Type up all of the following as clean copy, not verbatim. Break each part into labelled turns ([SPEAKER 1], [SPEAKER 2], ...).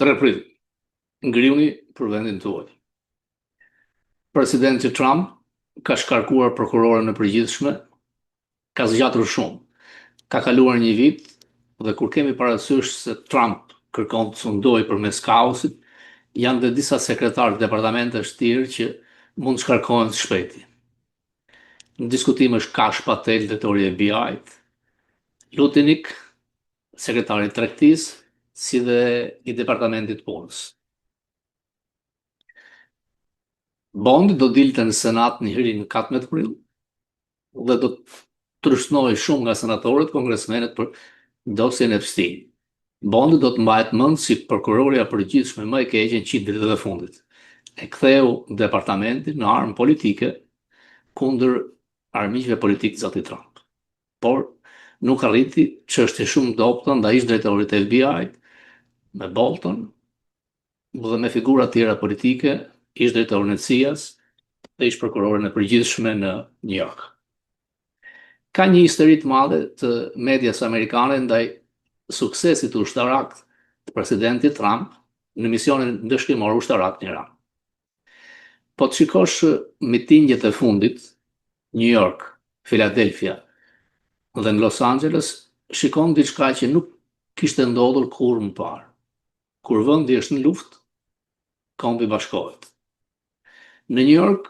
[SPEAKER 1] 3 prill. Ngrihuni për vendin tuaj. Presidenti Trump ka shkarkuar prokuroren e përgjithshme, ka zgjatur shumë. Ka kaluar një vit dhe kur kemi parasysh se Trump kërkon të sundojë përmes kaosit, janë dhe disa sekretarë departamentesh të tjerë që mund të shkarkohen së shpejti. Në diskutim është Kash Patel, drejtori i FBI-t, Lutnick, sekretari i tregtisë, si dhe i Departamentit të Punës. Bondi do dilte në Senat në hearing në 14 prill dhe do të trysnohej shumë nga senatorët, kongresmenët për dosjen Epstein. Bondi do të mbahet mend si prokurorja e përgjithshme më e keqe në 100 vitet e fundit. E ktheu departamentin në armë politike kundër armiqve politikë të zotit Trump. Por nuk arriti çështje shumë të dobëta ndaj ish drejtorit të FBI-t me Bolton dhe me figura tjera politike, ish drejtorin e CIA-s dhe ish prokurorin e përgjithshme në New York. Ka një histeri të madhe të medias amerikane ndaj suksesit ushtarak të presidentit Trump në misionin ndëshkimor ushtarak në Iran. Po të shikosh mitingjet e fundit, New York, Philadelphia dhe në Los Angeles, shikon diçka që nuk kishte ndodhur kurrë më parë. Kur vendi është në luftë, kombi bashkohet. Në New York,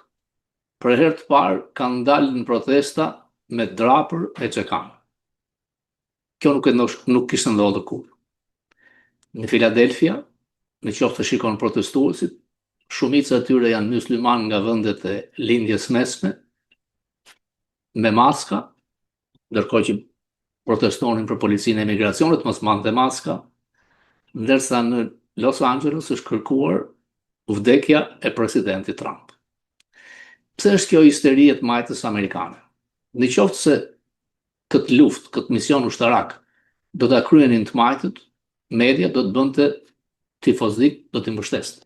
[SPEAKER 1] për herë të parë kanë dalë në protesta me drapër e çekan. Kjo nuk e nuk kishte ndodhur kurrë. Në Philadelphia, në qoftë të shikon protestuesit, shumica e tyre janë musliman nga vendet e lindjes mesme, me maska, ndërkohë që protestonin për policinë e emigracionit, mos mbante maska, ndërsa në Los Angeles është kërkuar vdekja e presidentit Trump. Pse është kjo histeri e të majtës amerikane? Në qoftë se këtë luftë, këtë mision ushtarak, do ta kryenin të majtët, media do të bënte tifozlik, do t'i mbështeste.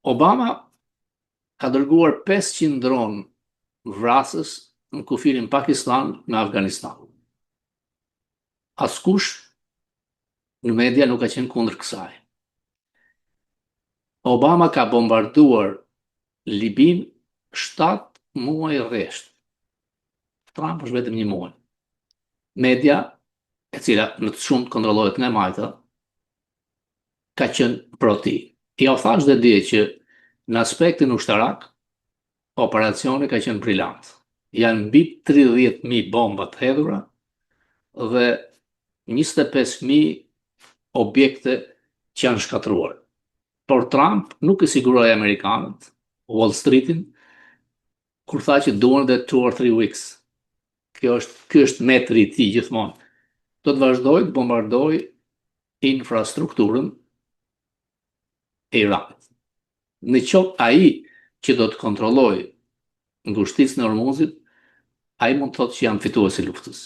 [SPEAKER 1] Obama ka dërguar 500 dronë vrasës në kufirin Pakistan me Afganistan. Askush në media nuk ka qenë kundër kësaj. Obama ka bombarduar Libin 7 muaj rresht. Trump është vetëm një muaj. Media, e cila në të shumë kontrollohet nga majta, ka qenë pro tij. Ja u thash dhe dje që në aspektin ushtarak, operacioni ka qenë brilant. Janë mbi 30.000 bomba të hedhura dhe 25.000 objekte që janë shkatërruar. Por Trump nuk e siguroi amerikanët, Wall Streetin, kur tha që duan dhe 2 or 3 weeks. Kjo është, ky është metri i tij gjithmonë. Do të vazhdojë të bombardojë infrastrukturën e Iranit. Në qoftë ai që do të kontrollojë ngushticën e Hormuzit, ai mund të thotë që jam fitues i luftës.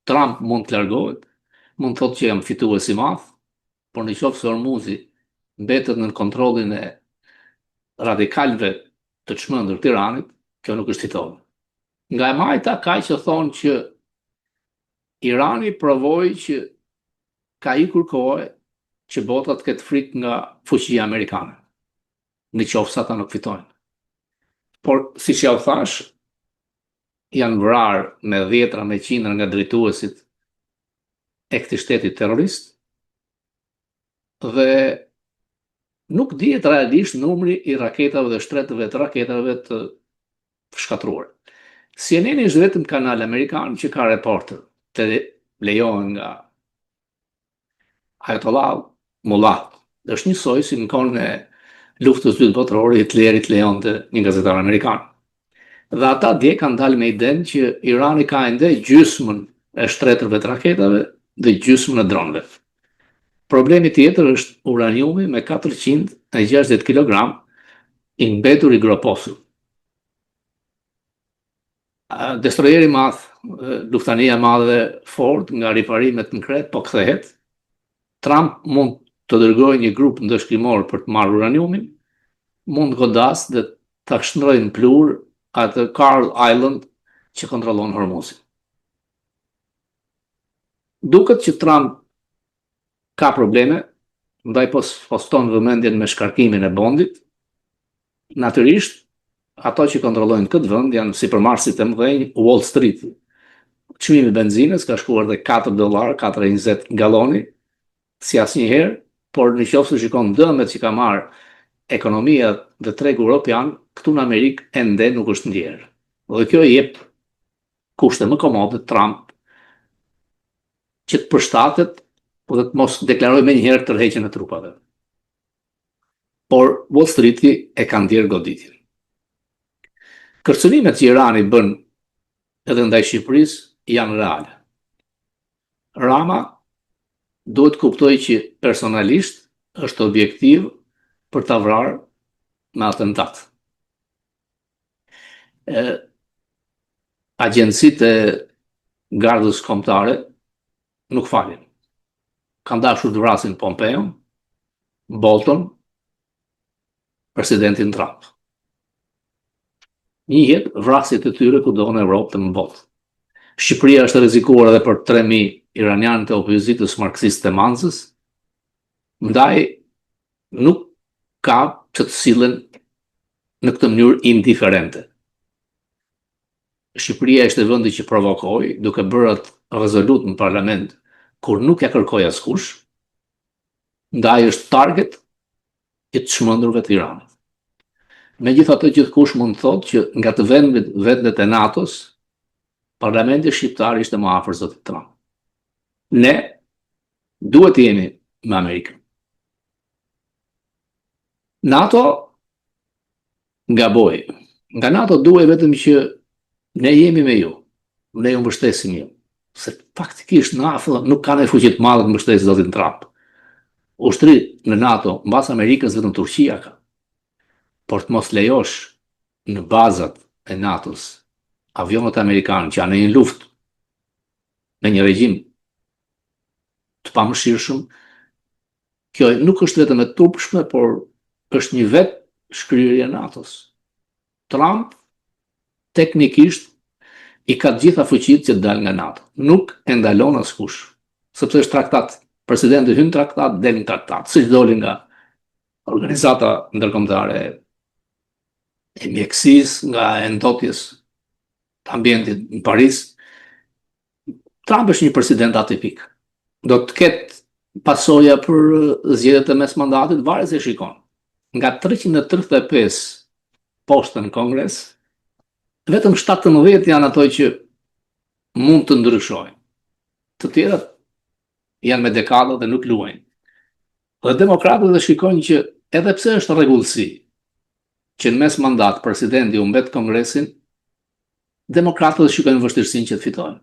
[SPEAKER 1] Trump mund të largohet, mund të thotë që jam fitues i madh, por në qoftë se Hormuzi mbetet nën kontrollin e radikalëve të çmendur të Iranit, kjo nuk është fitore. Nga e majta ka që thonë që Irani provoi që ka ikur kohë që bota të ketë frikë nga fuqia amerikane, në qoftë se ata nuk fitojnë. Por, siç ja u thash, janë vrarë me dhjetra, me qindra nga drejtuesit e këtij shteti terrorist dhe nuk dihet realisht numri i raketave dhe shtretëve të raketave të shkatërruar. CNN është vetëm kanal amerikan që ka reporter të lejohen nga Ayatollah Mullah. Është njësoj si në kohën e luftës dytë botërore Hitleri të lejonte një gazetar amerikan. Dhe ata dje kanë dalë me idenë që Irani ka ende gjysmën e shtretërve të raketave dhe gjysmën e dronëve. Problemi tjetër është uraniumi me 460 kg i mbetur i groposur. Destrojeri i madh, luftanija e madhe Ford nga riparimet në Kretë po kthehet. Trump mund të dërgojë një grup ndëshkimor për të marrë uraniumin, mund të godasë dhe ta shndërrojë në pluhur atë Carl Island që kontrollon Hormuzin. Duket që Trump Ka probleme, ndaj po sposton vëmendjen me shkarkimin e Bondit. Natyrisht, ato që kontrollojnë këtë vend janë sipërmarrësit e mëdhenj Wall Street. Çmimi i benzinës ka shkuar dhe 4 dollar, 4.20 galloni, si asnjëherë, por në qoftë se shikon dëmet që ka marrë ekonomia dhe tregu europian, këtu në Amerikë ende nuk është ndjerë. Dhe kjo i jep kushte më komode Trump që të përshtatet dhe të mos deklarojë menjëherë tërheqjen e trupave. Por Wall Streeti e ka ndjerë goditjen. Kërcënimet që Irani bën edhe ndaj Shqipërisë janë reale. Rama duhet të kuptojë që personalisht është objektiv për ta vrarë me atentat. E, agjencitë e gardës kombëtare nuk falin. Kanë dashur të vrasin Pompeon, Bolton, presidentin Trump. Njihet vrasjet e tyre kudo në Evropë dhe në botë. Shqipëria është rrezikuar edhe për 3000 iranianë të opozitës marksiste të Manzës, ndaj nuk ka që të sillen në këtë mënyrë indiferente. Shqipëria ishte vendi që provokoi, duke bërë atë rezolutë në parlament, kur nuk ja kërkoi askush, ndaj është target i të çmendurve të Iranit. Megjithatë gjithkush mund të thotë që nga të vendet, vendet e NATO-s, parlamenti shqiptar ishte më afër zotit Trump. Ne duhet të jemi me Amerikën. NATO gaboi. Nga NATO duhej vetëm që ne jemi me ju, ne ju mbështesim ju. Se faktikisht NATO nuk ka ndonjë fuqi të madhe të mbështesë zotin Trump. Ushtri në NATO, mbas Amerikës vetëm Turqia ka. Por të mos lejosh në bazat e NATO-s avionët amerikanë që janë në një luftë me një regjim të pamëshirshëm, kjo nuk është vetëm e turpshme, por është një vetë shkrirje e NATO-s. Trump teknikisht i ka të gjitha fuqitë që të dalë nga NATO. Nuk e ndalon askush, sepse është traktat. Presidenti hyn në traktat, del në traktat, siç doli nga organizata ndërkombëtare e mjekësisë, nga e ndotjes të ambientit në Paris. Trump është një president atipik. Do të ketë pasoja për zgjedhjet e mes mandatit, varet se shikon. Nga 335 poste në Kongres, vetëm 17 janë ato që mund të ndryshojnë. Të tjerat janë me dekada dhe nuk luajnë. Dhe demokratët e shikojnë që edhe pse është rregullsi që në mes mandat presidenti humbet kongresin, demokratët e shikojnë vështirësinë që të fitojnë.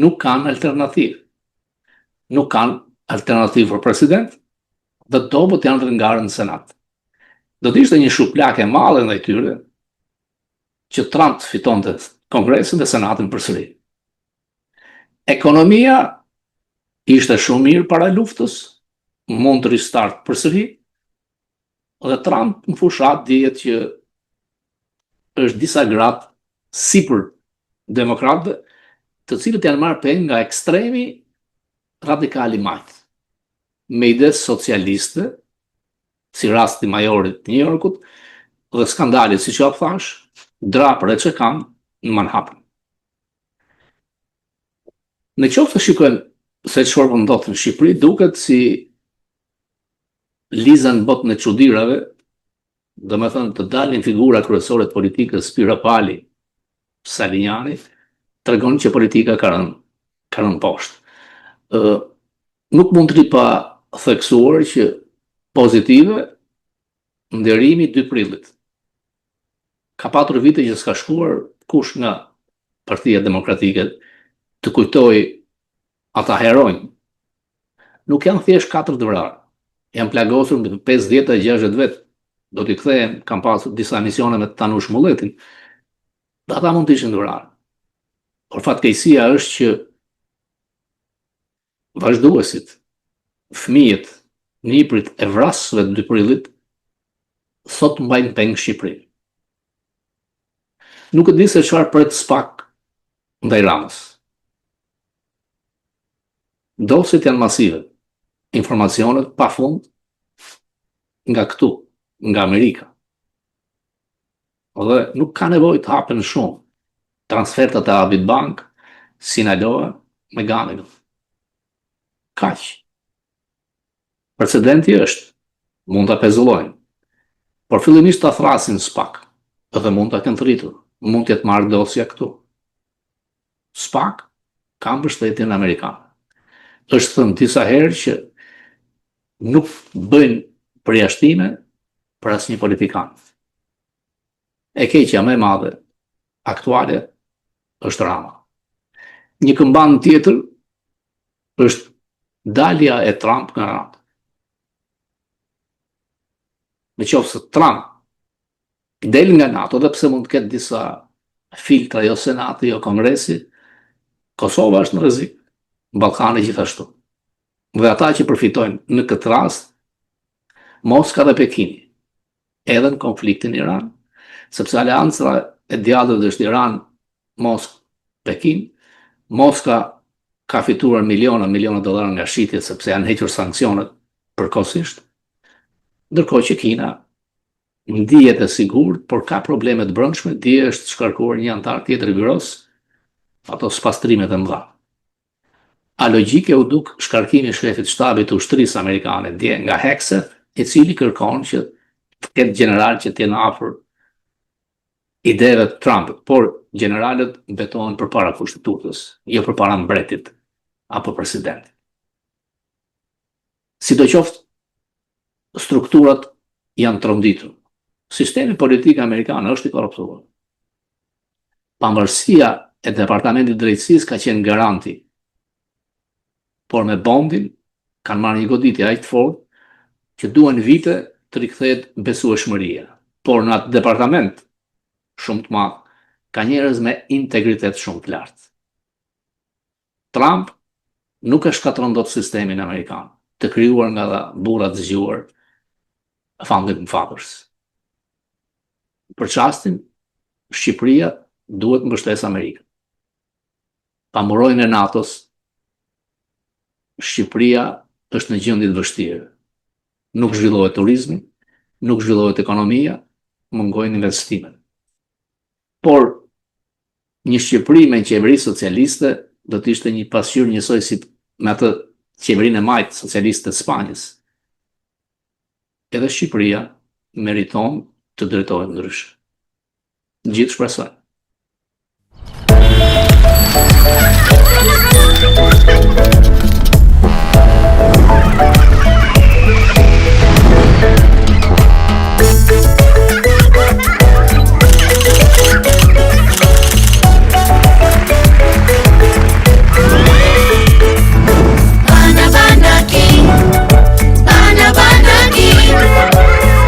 [SPEAKER 1] Nuk kanë alternativë. Nuk kanë alternativë për president dhe dobët janë dhe në garën në senat. Do të ishte një shuplakë e madhe ndaj tyre që Trump të fitonte kongresin dhe senatin përsëri. Ekonomia ishte shumë mirë para luftës, mund të restart përsëri, dhe Trump në fushatë dihet që është disa gradë sipër demokratëve, të cilët janë marrë peng nga ekstremi radikal i majtë, me ide socialiste, si rasti majorit të New Yorkut, dhe skandali, siç jua thashë, drapër e çekan në Manhattan. Në qoftë të shikojmë se çfarë po ndodh në Shqipëri, duket si Liza në botën e çudirave, domethënë të dalin figura kryesore të politikës Spiropali, Salianji, tregon që politika ka rënë, ka rënë poshtë. Ë nuk mund të rri pa theksuar që pozitive nderimi 2 prillit. Ka patur vite që s'ka shkuar kush nga Partia Demokratike të kujtojë ata heronj. Nuk janë thjesht katër të vrarë. Janë plagosur mbi 50 e 60 vetë. Do t'i kthehem, kam pasur disa emisione me Tanush Mulletin. Dhe ata mund të ishin të vrarë. Por fatkeqësia është që vazhduesit, fëmijët, nipërit e vrasësve të 2 prillit sot mbajnë peng Shqipërinë. Nuk e di se çfarë pret SPAK ndaj Ramës. Dosjet janë masive. Informacionet pa fund nga këtu, nga Amerika. Dhe nuk ka nevojë të hapen shumë. Transfertat e Abit Bank, Sinaloa, McGonigal. Kaq. Precedenti është, mund ta pezullojnë. Por fillimisht ta thërrasin SPAK, dhe mund ta kenë thirrur, mund të jetë marrë dosja këtu. SPAK ka mbështetjen amerikane. Është thënë disa herë që nuk bëjnë përjashtime për asnjë politikan. E keqja më e madhe aktuale është Rama. Një këmbanë tjetër është dalja e Trump nga NATO. Në qoftë se Trump del nga NATO, dhe pse mund të ketë disa filtra, jo Senati, jo Kongresi, Kosova është në rrezik, Ballkani gjithashtu. Dhe ata që përfitojnë në këtë rast, Moska dhe Pekini, edhe në konfliktin Iran, sepse aleanca e djallit është Iran, Moskë, Pekin, Moska ka fituar miliona, miliona dollar nga shitjet, sepse janë hequr sanksionet përkohësisht, ndërkohë që Kina ndihet e sigurt, por ka probleme të brendshme, dje është shkarkuar një anëtar tjetër i byrosë, ato spastrimet e mëdha. A logjike u duk shkarkimi i shefit shtabit të ushtrisë amerikane dje nga Hegseth, i cili kërkon që të ketë gjeneral që të jenë afër ideve të Trumpit, por gjeneralët betohen përpara kushtetutës, jo përpara mbretit apo presidentit. Sidoqoftë, strukturat janë tronditur. Sistemi politik amerikan është i korruptuar. Pavarësia e Departamentit të Drejtësisë ka qenë garanti. Por me Bondin kanë marrë një goditje aq të fortë që duhen vite të rikthehet besueshmëria. Por në atë departament shumë të madh ka njerëz me integritet shumë të lartë. Trump nuk e shkatërron dot sistemin amerikan, të krijuar nga burra të zgjuar founding fathers. Për çastin, Shqipëria duhet mbështesë Amerikën. Pa mburojën e NATO-s, Shqipëria është në gjendje të vështirë. Nuk zhvillohet turizmi, nuk zhvillohet ekonomia, mungojnë investimet. Por një Shqipëri me një qeveri socialiste do të ishte një pasqyrë njësoj si me atë qeverinë e majtë socialiste të Spanjës. Edhe Shqipëria meriton të drejtohet ndryshe. Gjithë shpresojmë.
[SPEAKER 2] Bana bana king, bana bana king,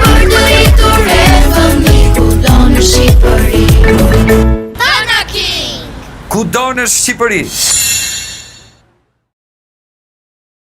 [SPEAKER 2] për të rritur e fëmijë kudo në Shqipëri. Bana king.
[SPEAKER 3] Kudo në Shqipëri.